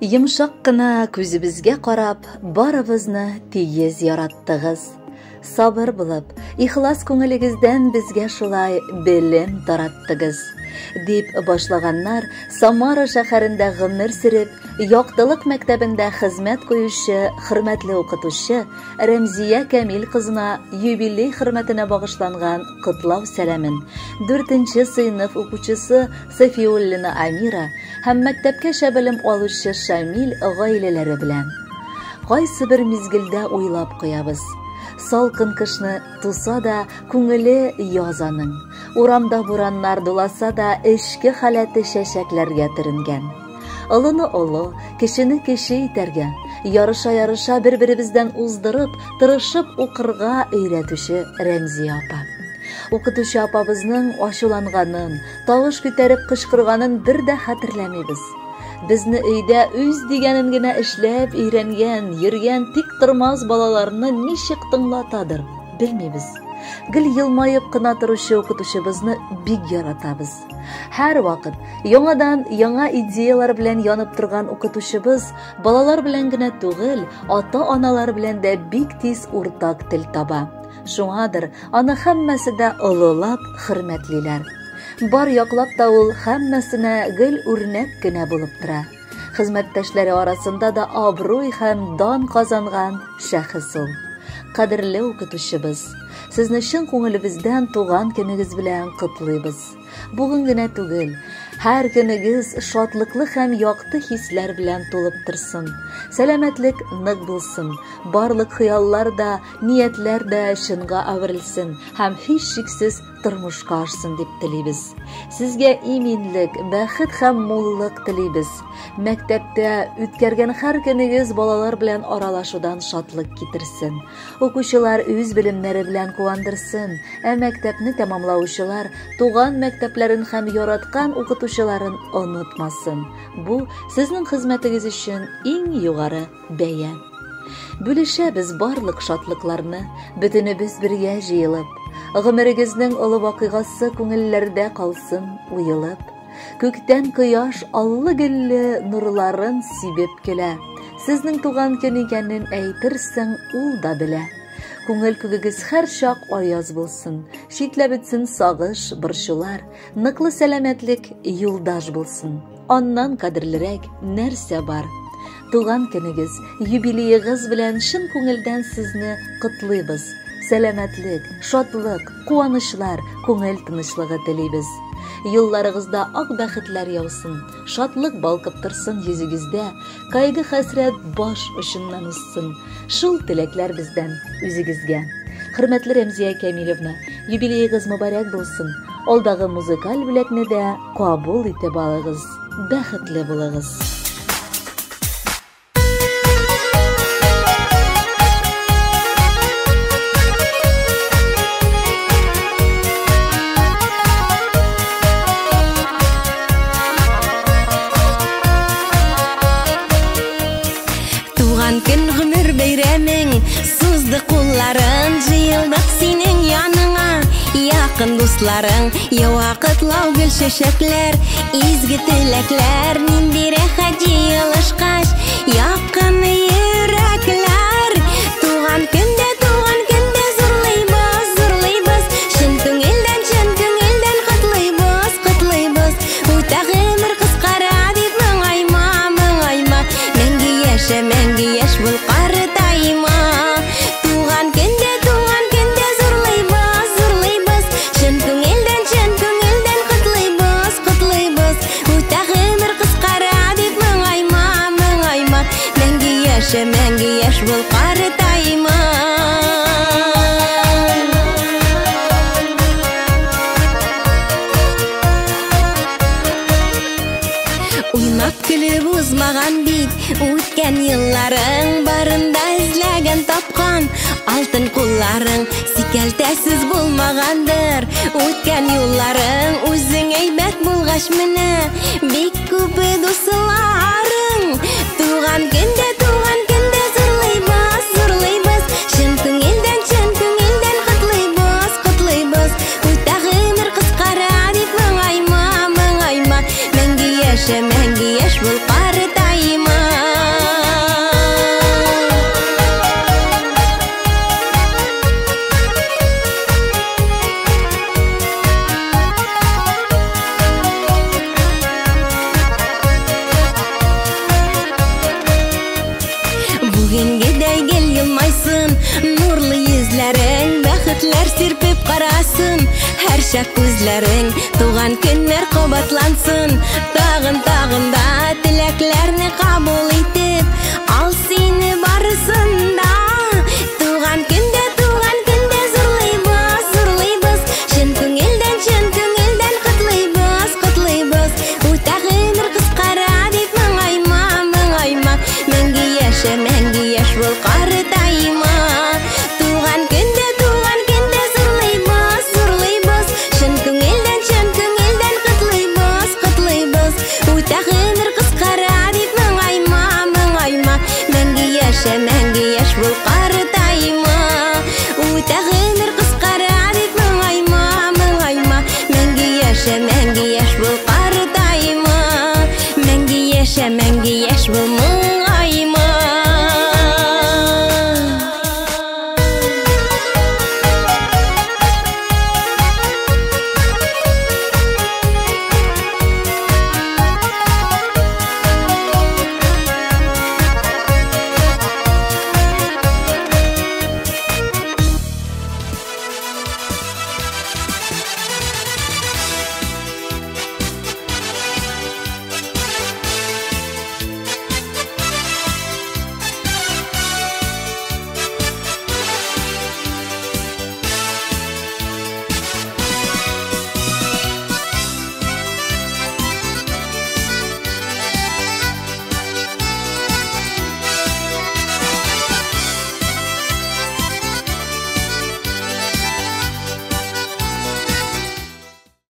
Йомшак кына күзебезгә карап, барыбызны тигез яраттыгыз. Сабыр булып, ихлас күңелегездән безгә шулай белем тараттыгыз, дип башлаганнар Самара шәһәрендә гомер сөреп, Яктылык мәктәбендә хезмәт куючы хөрмәтле укытучы Рәмзия Кәмил кызына юбилей хөрмәтенә багышланган котлау сәламен 4 сыйныф укучысы Софиуллина Амира һәм мәктәпкәчә белем алучы Шамил гаиләләре белән. Кайсы бер мизгелдә уйлап куябыз. Салкын кышны туса да, күңеле яз аның. Урамда бураннар дуласа да, эчке халәте чәчәкләргә төренгән. Олыны олы, кешене кеше итәргә, ярыша-ярыша бер-беребездән уздырып, тырышып укырга өйрәтүче Рәмзия апа. Укытучы апабызның ачуланганын, тавыш күтәреп кычкырганын бер дә хәтерләмибез. Безне өйдә үз дигәнен генә эшләп өйрәнгән, йөргән тик тормас балаларны ничек тыңлатадыр, белмибез. Гел елмаеп кына торучы укытучыбызны бик яратабыз. Һәрвакыт яңадан яңа идеялар белән янып торган укытучыбыз балалар белән генә түгел, ата-аналар белән дә бик тиз уртак тел таба. Шуңадыр аны һәммәсе дә олылап хөрмәтлиләр. Бар яклап та ул һәммәсенә гел үрнәк кенә булып тора. Хезмәттәшләре арасында да абруй һәм дан казанган шәхес ул. Кадерле укытучыбыз, сезне чын күңелебездән туган көнегез белән котлыйбыз. Бүген генә түгел, һәр көнегез шатлыклы һәм якты хисләр белән тулып торсын. Сәламәтлек нык булсын, барлык хыяллар да, ниятләр дә чынга әверелсен һәм һичшиксез тормышка ашсын дип телибез. Сезгә иминлек, бәхет һәм муллык телибез. Мәктәптә үткәргән һәр көнегез балалар белән аралашудан шатлык китерсен. Укучылар үз белемнәре белән куандырсын, ә мәктәпне тәмамлаучылар туган мәктәпләрен һәм яраткан укытучыларын онытмасын. Бу сезнең хезмәтегез өчен иң югары бәя. Бүлешәбез барлык шатлыкларны, бөтенебез бергә җыелып. Гомерегезнең олы вакыйгасы күңелләрдә калсын уелып. Күктән кояш аллы-гөлле нурларын сибеп көлә. Сезнең туган көн икәнен әйтерсең, ул да белә. Күңел күгегез һәр чак аяз булсын, читләп үтсен сагыш, борчулар, ныклы сәламәтлек юлдаш булсын. Аннан кадерлерәк нәрсә бар? Туган көнегез, юбилеегыз белән чын күңелдән сезне котлыйбыз. Сәламәтлек, шатлык, куанычлар, күңел тынычлыгы телибез. Юлларыгызда ак бәхетләр яусын, шатлык балкып торсын йөзегездә, кайгы-хәсрәт баш очыннан узсын. Шул теләкләр бездән үзегезгә. Хөрмәтле Рәмзия Кәмилевна, юбилеегыз мөбарәк булсын. Алдагы музыкаль бүләкне дә кабул итеп алыгыз. Бәхетле булыгыз. Туган көн гомер бәйрәмең, сузды кулларын, җыелдык синең яныңа, якын дусларың, ява котлау гөл чәчәкләр, изге теләкләр, нинди рәхәт җыелышкач, якын йөрәкләр. Туган көндә, туган көндә зурлыйбыз, зурлыйбыз, чын күңелдән, чын күңелдән котлыйбыз, котлыйбыз. Үтә гомер кыскара дип моңайма, моңайма, мәңге яшә, мәңге яшь бул, картайма. Туган көндә, туган көндә зурлыйбыз, зурлыйбыз, чын күңелдән, чын күңелдән котлыйбыз, котлыйбыз. Үтә гомер кыскара дип моңайма, моңайма, мәңге яшә, мәңге яшь бул, картайма. Уйнап көлеп узмаган бит үткән елларың, барында эзләгән тапкан алтын кулларың, сикәлтәсез булмагандыр үткән юлларың, үзең әйбәт булгач менә бик күп дусларың. Туган көндә, туган көндә зурлыйбыз, зурлыйбыз, чын күңелдән, чын күңелдән котлыйбыз, котлыйбыз. Үтә гомер кыскара дип моңайма, моңайма, мәңге яшә, мәңге яшь бул, картайма. сирпеп карасын һәрчак күзләрең, туган көннәр кабатлансын. Тагын, тагын да теләкләрне кабул итеп, ал сине барысын да. Туган көндә, туган көндә зурлыйбыз, зурлыйбыз, чын күңелдән, чын күңелдән котлыйбыз, котлыйбыз. Үтә гомер кыскара дип моңайма, моңайма, мәңге яшә, мәңге яшь бул, картайма. Туган көндә, туган көндә зурлыйбыз, зурлыйбыз, чын күңелдән, чын күңелдән котлыйбыз, котлыйбыз. Үтә гомер кыскара дип моңайма, моңайма, мәңге яшә, мәңге яшь бул, картайма. Үтә гомер кыскара дип моңайма, моңайма, мәңге яшә, мәңге яшь бул, картайма. Мәңге яшә, мәңге яшь бул.